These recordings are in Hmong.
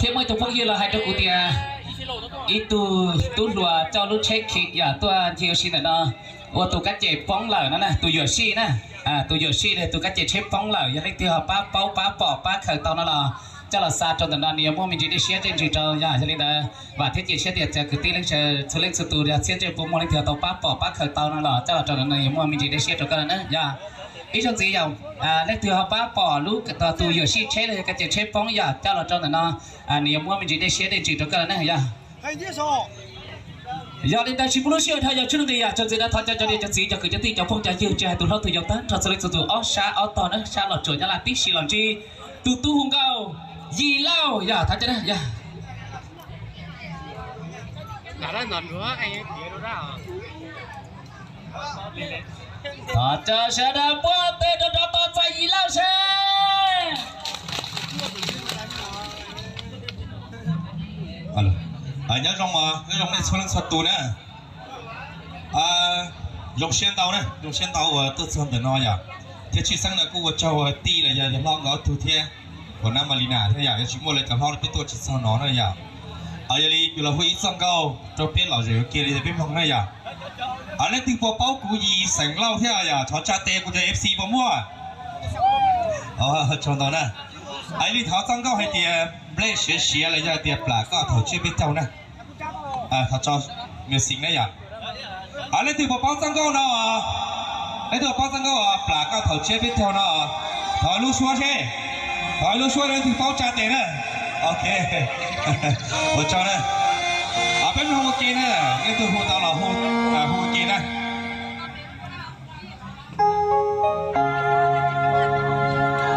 Thiab muaj ib tug phooj ywg los hais rau kuv tias ib tug tub hluas coj lub tsheb khi yam tuaj ncig ua si ntawm no, ua tus kab ces poob lawm no na, tus yuam sij na, tus yuam sij tus kab ces tsheb poob lawm, yog leej twg ho pab paub pab pom pab khaws tau no los coj los xa rau ntawm no, nws yuav muaj me ntsis dej siab dej ntsws rau yom. Yog li ntawd vam thiab cia siab tias cov kwv tij leej txhua leej txhua tus txhiab ntsej puas muaj leej twg ho tau pab pom pab khaws tau no los coj los rau ntawm no yuav muaj me ntsis dej siab rau koj no na yom. Ib zaug ntxiv yom, leej twg ho pab pom lub tus yuam sij tsheb los yog kab ces tsheb poob yom coj los rau ntawm no, nws yuav muab me ntsis dej siab dej ntsws rau koj na yom. Yog li ntawd tsis pub lub sij hawm dhau yog tsis nqis yom, tso ntxiv no thov cov niam cov txiv cov kwv cov tij cov phooj cov ywg tsis hais tus hlob tus yau tag nrho txhua leej txhua tus ob sab ob tog na, sab Los Tsuas Nyab Laj tib si los ntsib tus tub hu nkauj Yim Lauj yom, thov cov na yom. Thov cov sawv daws npuaj tes rau rov tos txais Yim Lauj seb. Nyob zoo, nyob zoo nej txhua leej txhua tus na. Zoo siab ntau na, zoo siab ntau uas tuaj txog ntawm no yom. Thiab tshwj xeeb no kuj ua tsaug tij los yog yawg hlob nkawd ob tug thiab, uas nab Malina thiab yom, yog tsis muaj lawv cov hlob peb tuaj tsis txog no na yom. Yog li kuv los hu ib txoj nkauj rau peb lom zem ua ke li peb mloog na yom. Leej twg puas paub kuv Yim Xeem Lauj thiab yom, thov tsa tes kuv cov F C puas muaj. Tsaug ntau na. Li thov txoj nkauj hais tias nplej siav siav los yog tias plam koj thaum tsiab peb caug na. Thov tso music na yom. Leej twg puas paub txoj nkauj no? Leej twg puas paub txoj nkauj plam koj thaum tsiab peb caug no? Thov lub suab seb. Thov lub suab leej twg paub tsa tes na. Ok. Ua tsaug na. Peb mloog ua ke na. Leej twg hu tau los hu ua ke na.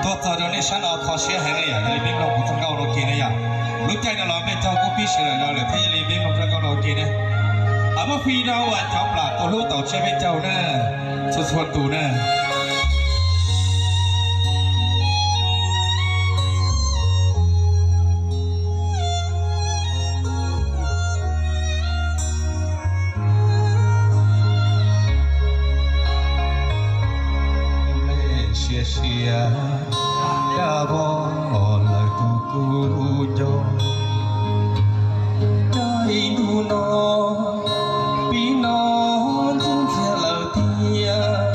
Tuaj txog rau nej sab no kho siab heev na yom, yog li peb mloog kuv txoj nkauj no ua ke na yom. Lub caij no los peb caug kuj pib sawv daws los lawm thiab, yog li peb mloog txoj nkauj no ua ke na. Muab fij rau uas cov plam tua hlub thaum tsiab peb caug na, txhua txhua tus na. Nplej siav siav dab vog lawm tus kub nco. Caij ntuj no pib no ntxub ntxiag lawm tiag,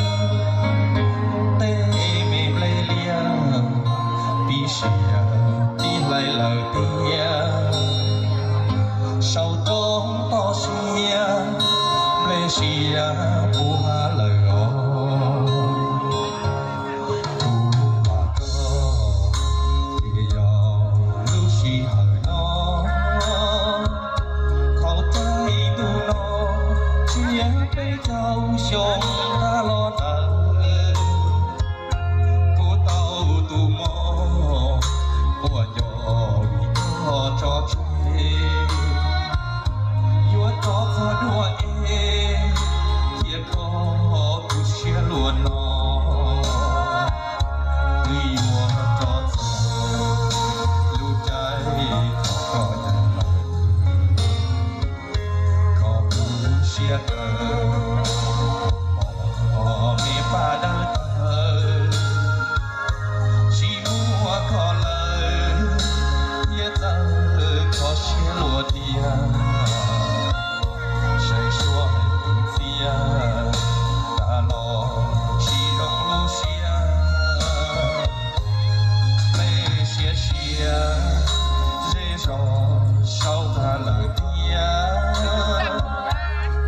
tej me nplej liaj pib siav pib hlais lawm tiag. Saum roob toj siab nplej siav puv hav lawm os. Kuv vam koj tias yog lub sij hawm no, thaum caij ntuj no tsiab peb caug xyoo tag los ntawd, kuv tau tus mos quaj nco vim koj tso tseg, yuav rov txog dua es thiaj kho kuv siab luag no. Twb yuav rov txog lub caij thaum koj ncaim lawm, kho kuv siab kawg, pom me paj dawb tawg, tsis muaj koj lawm thiaj txawj kho siab luag tiag. Saib suab hais tus txiaj tas los tsis zoo lub siab. Nplej siav siav zej zos sau tag lawm tiag,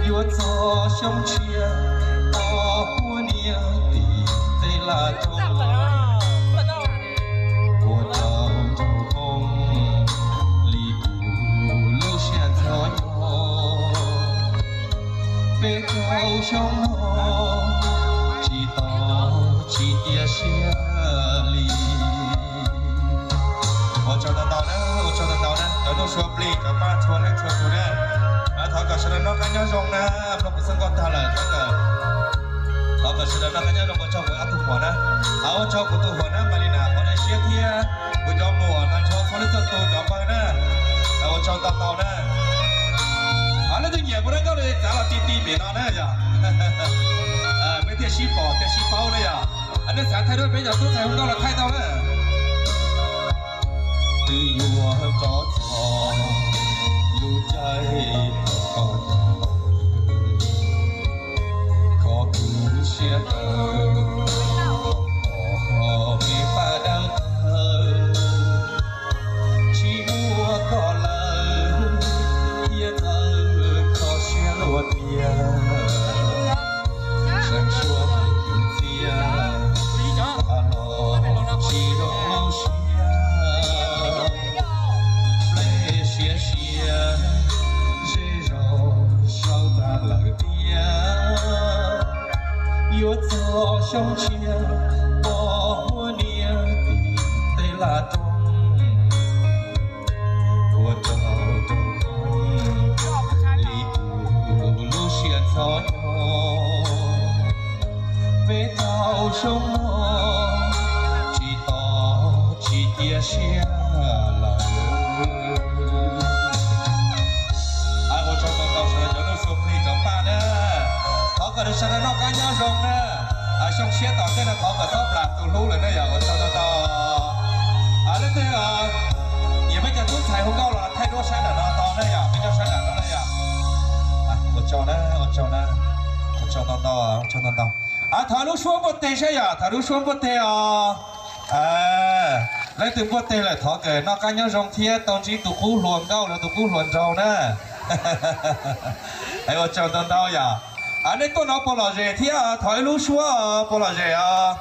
yuav txog xyoo tshiab pom huab niam tim tej laj roob, ua rau nraug hoob li kuv lub siab ntxhov nyo. Peb caug xyoo no tsis tos tsis cia siab li. Ua tsaug ntau ntau na, ua tsaug ntau ntau na cov nuj sua plig cov pab txhua leej txhua tus na. Thov kom sawv daws noj qab nyob zoo na, mloog kuv txoj nkauj tag lawm thov kom, thov kom sawv daws noj qab nyob zoo, ua tsaug kuv ob tug muam na. Ua tsaug kuv tus muam na Malina, qhov nej siab thiab kuv cov muam tag nrho txhua leej txhua tus cov npawg na. Ua tsaug ntau ntau na. Leej twg nyiam kuv daim nkauj no txav los ti ti pem no na yom. Peb thiaj sib pom thiaj sib paub na yom. Nej xav thaij duab peb cov tub txais hu nkauj los thaij tau na. Twb yuav rov siab tawv, peb pab dawb tawv, tsis muaj koj lawm, thiaj txawv kho siab luaj tiag. Seem suab tus txiaj, tas los tsis zoo lub siab, nplej siav siav, zej zos sau tag lawm tiag. Yuav txog xyoo tshiab, poj muab niam tim tej laj roob, ua rau rau li kuv lub siab ntxhov nyob. Peb tau xyoo no tsis tos tsis cia siab lawm. Ua tsaug ntau ntau sawv daws cov nuj sua plig cov paj na. Thov kom sawv daws noj qab nyob zoo na. Xyoo tshiab tom ntej no thov kom txhob plam tus hlub lawm na yom. Ua tsaug ntau ntau. Leej twg nyiam peb cov tub ntxhais hu nkauj los thaij duab sab nram no tau na yom, peb nyob sab nram no na yom. Ua tsaug na, ua tsaug na, ua tsaug ntau ntau, ua tsaug ntau ntau. Thov lub suab npuaj teg saib yom, thov lub suab npuaj teg os. Leej twg npuaj teg lawm thov kom noj qab nyob zoo thiab tau ntsib tus qub hluas nkauj los tus qub hluas nraug na. Ua tsaug ntau ntau yom. Nej tuaj no puas lom zem thiab, thov ib lub suab puas lom zem os.